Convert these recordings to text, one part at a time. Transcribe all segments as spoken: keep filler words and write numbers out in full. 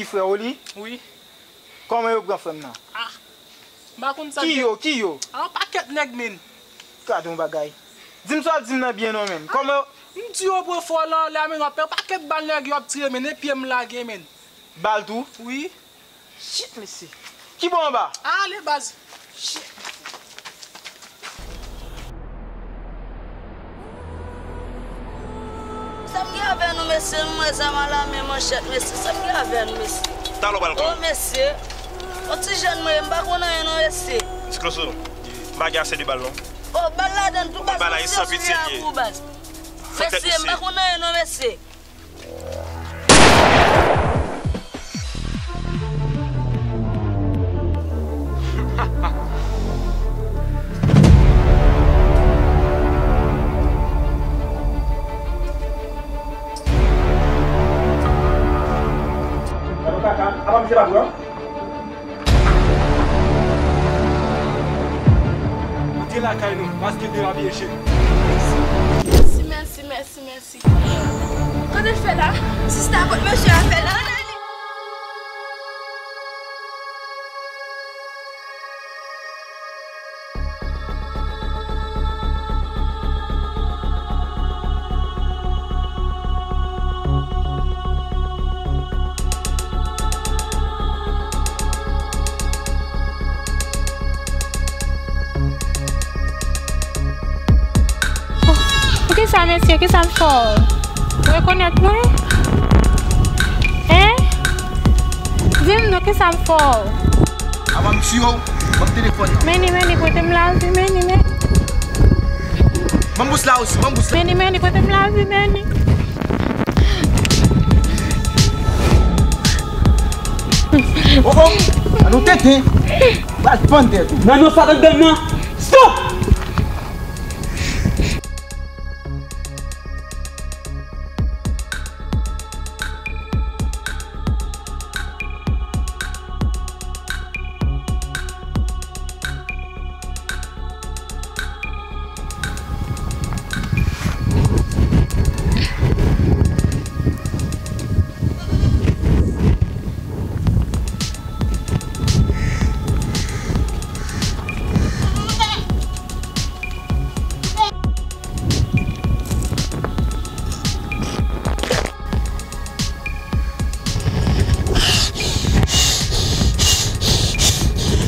Frè w li? Wi. Kòman yo pran frè m nan? Ah, m pa konn sa. Ki yo? Ki yo? Ah, yon pakèt nèg, men. Gade yon bagay. Di m sa w ap di m nan byen non, men. Kòman yo? M di yo pran frè w lan anlè a, men, w ap pè pakèt bal nèg yo ap tire, men, e pye m lage, men. Bal tou? Wi. Shit, mesye. Ki bò anba? Ale, baz. Shit. Sa m gen avè nou, mesye? M wè zam a la men, manchèt, mesye. Sa m gen avè nou, mesye? Talè w pral konn. O, mesye. On ti jèn mwen ye, m pa konn anyen non, mesye. Ti Kloso, m pa gen ase de bal non. O, bal ladann tou, baz. Bal la, e san pitye li ye. Pou baz. Mesye, m pa konn anyen non, mesye. Gade kaka, apa misye pa pran? Antre lakay nou, paske derape je. Mèsi, mèsi, mèsi, mèsi. Kote l fè la? Sista, kot mesye a fè la? Ann ale. Poukisa, mesye? Kisa m fè w? Ou rekonèt mwen? Hein? Di m non, kisa m fè w? Apa m tiye w? Ban m telefòn nan. Meni, meni, prete m lavi, meni, meni. Ban m bous la osi, ban m bous la. Meni, meni, prete m lavi, meni. Oh, oh! An nou tenten! Pral pann tèt ou. Nan non, sa k anndan nan! Stop!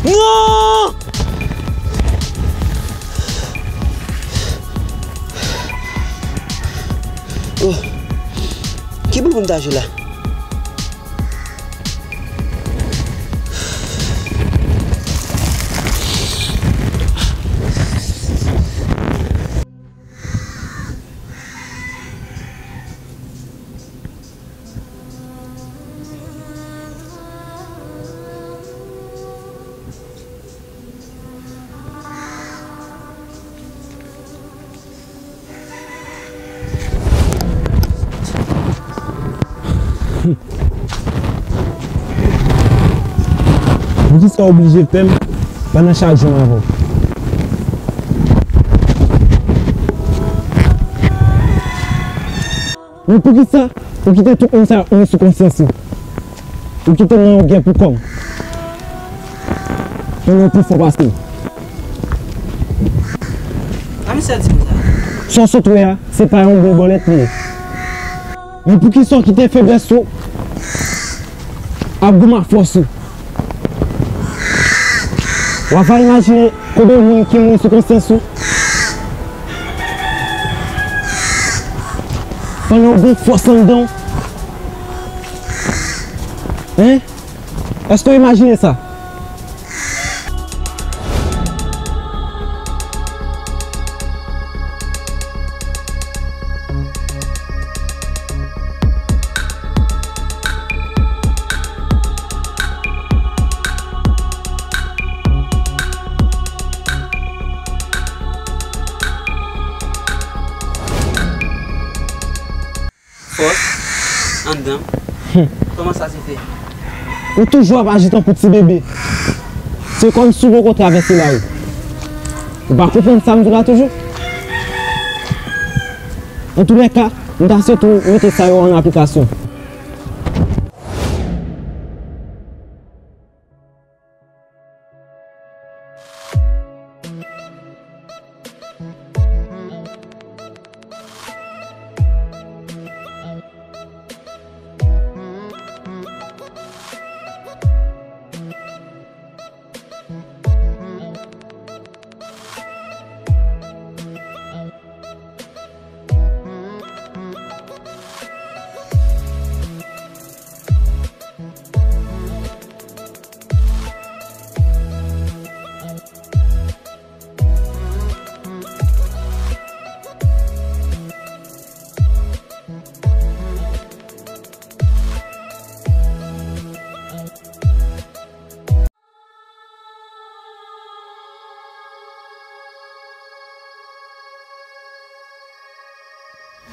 Non! Oh. Ki boul pou m ta jwe la? Poukisa w oblije fè m pandan chak jou m avè w? Men poukisa ou kite tout moun sa yo sou konsyans ou? Ou kite m nan yon gè pou kò m. Pandan w pi fò pase m. Sa misye di m sa? Sa w sot wè a, se pa yon bon bòlèt li ye. Men poukisa w kite feblès ou ap goumen ak fòs ou? W ap imajine konbyen moun ki mouri sou konsyans ou? Pandan w gen fòs anndan w? Hein? Èske w imajine sa? Fòs anndan. Kòman sa se fè? Ou toujou ap aji tankou ti bebe. Se kòmsi w poko travèse lari. Ou pa konprann sa m di w la toujou? Antoulèka, m ta swete w mete sa yo an aplikasyon.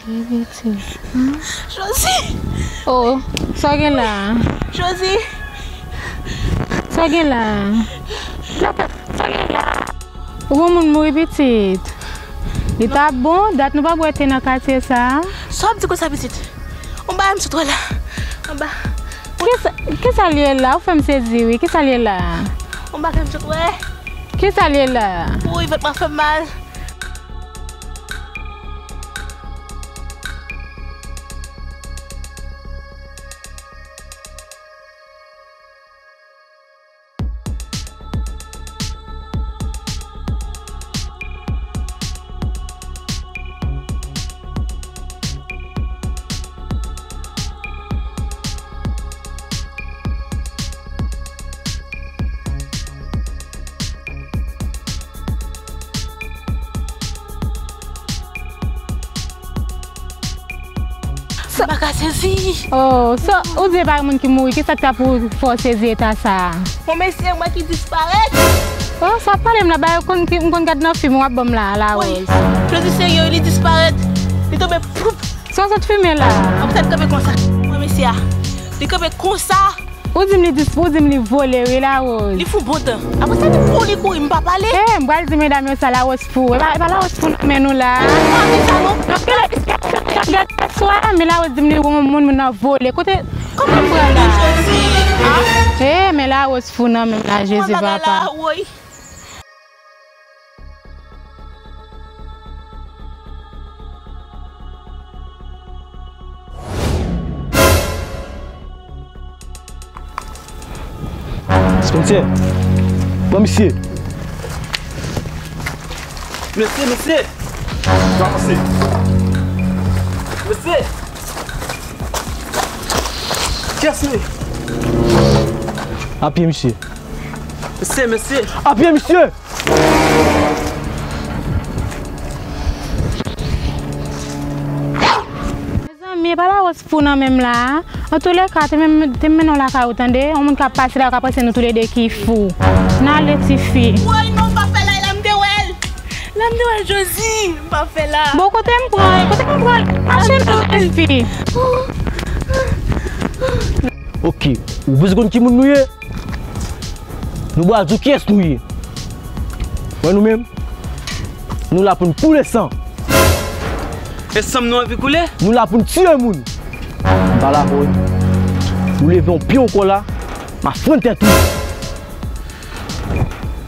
Josie! Oh, sa w gen la? Josie! Sa w gen la? Sa w gen la? Ou wè moun mouri pitit? Li t ap bon, dat nou p ap wè te nan katye sa. Sa w ap di konsa pitit? On bagay m sot wè la. Anba. Kisa, kisa l ye la? Ou fè m sezi wi. Kisa l ye la? On bagay m sot wè. Kisa l ye la? Woy, vant mwen fè m mal. Sa pa ka sezi. Oh, sa, ou di e pa gen moun ki mouri, kisa k ta pou fè w sezi eta sa a? Yon mesye m wè ki disparèt. Oh, sa w ap pale m la, bagay konn ki, m konn gad nan fim, w ap ban m la, la Wi. Rose. Jodi serye, li disparèt. Li tonbe, poup. Sa w sot fimen la? An poutèt kanpe konsa. Mwen mesye a. Li kanpe konsa. Ou di m li dis-, ou di m li vole wi, la Rose. Li fou bon tan. Apre sa, li kouri, kouri, m pa pale. Eh, m pral di medam yo sa, la Rose fou. E pa, e pa la Rose fou nan men nou la. Mwen pa vle sa, non. Nan kilè diskisyon sa gade swa, men la Rose di m li wè yon moun, moun nan vole. Kote, kòman m pral la? Jezi, ah. Eh, men la Rose fou nan men m la, Jezi papa. Woy. Spencer, pran misye. Mesye, mesye. Sa pase? Mesye. Kiyès li? Apye misye. Mesye, mesye. Apye misye. Mezanmi, e pa la Rose fou nan men m la. Antoulèka, te men, te mennen w lakay ou tande. Yon moun k ap pase la, k ap panse nou toulede ki fou. N ale, tifi. Woy, non, m pa fè la, e la m te wè l. La m te wè l, Josie, m pa fè la. Bon, kote m pran, kote m pran? Mache non, tifi. Ok, ou bezwen konn ki moun nou ye? Nou pral di w kiyès nou ye. Wè nou menm, nou la pou n koule san. E san nou anvi koule? Nou la pou n tiye moun. M pa la pou ou leve yon pye ankò la, m a fann tèt ou.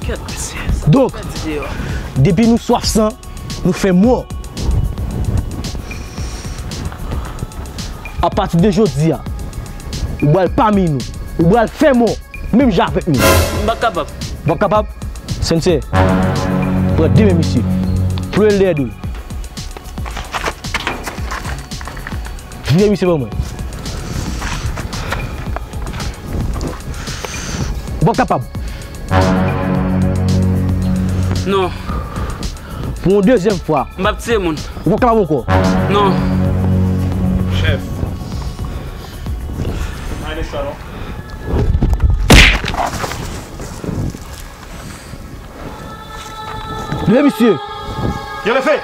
Kèt mesye. Donk, depi nou swaf san, nou fè mò. Apati de jodi a, ou pral pami nou, ou pral fè mò, menm jan avèk nou. M pa kapab. W ap kapab? Sensè, pran de men misye, ploye l dèyè do l. Vire misye ban mwen. W ap kapab. Non. Pou yon dezyèm fwa. M p ap tiye moun. Ou p ap kapab ankò. Non. Chèf. Pa ale sa non. Leve misye! Yo leve!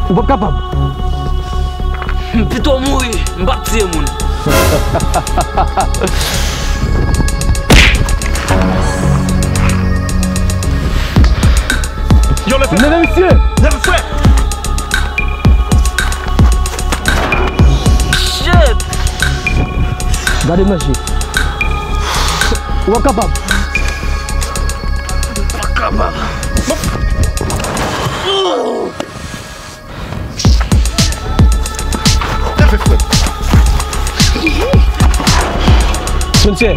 Ou p ap kapab. M pito mouri, m p ap tiye moun. Yo, leve! Leve misye! Leve frè! Shit! Gade manje. Ou pa kapab. Pa kapab. Leve frè. Sensè,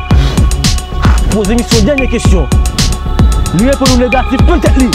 poze misye yon dènye kesyon. Li reponn ou negatif, pran tèt li.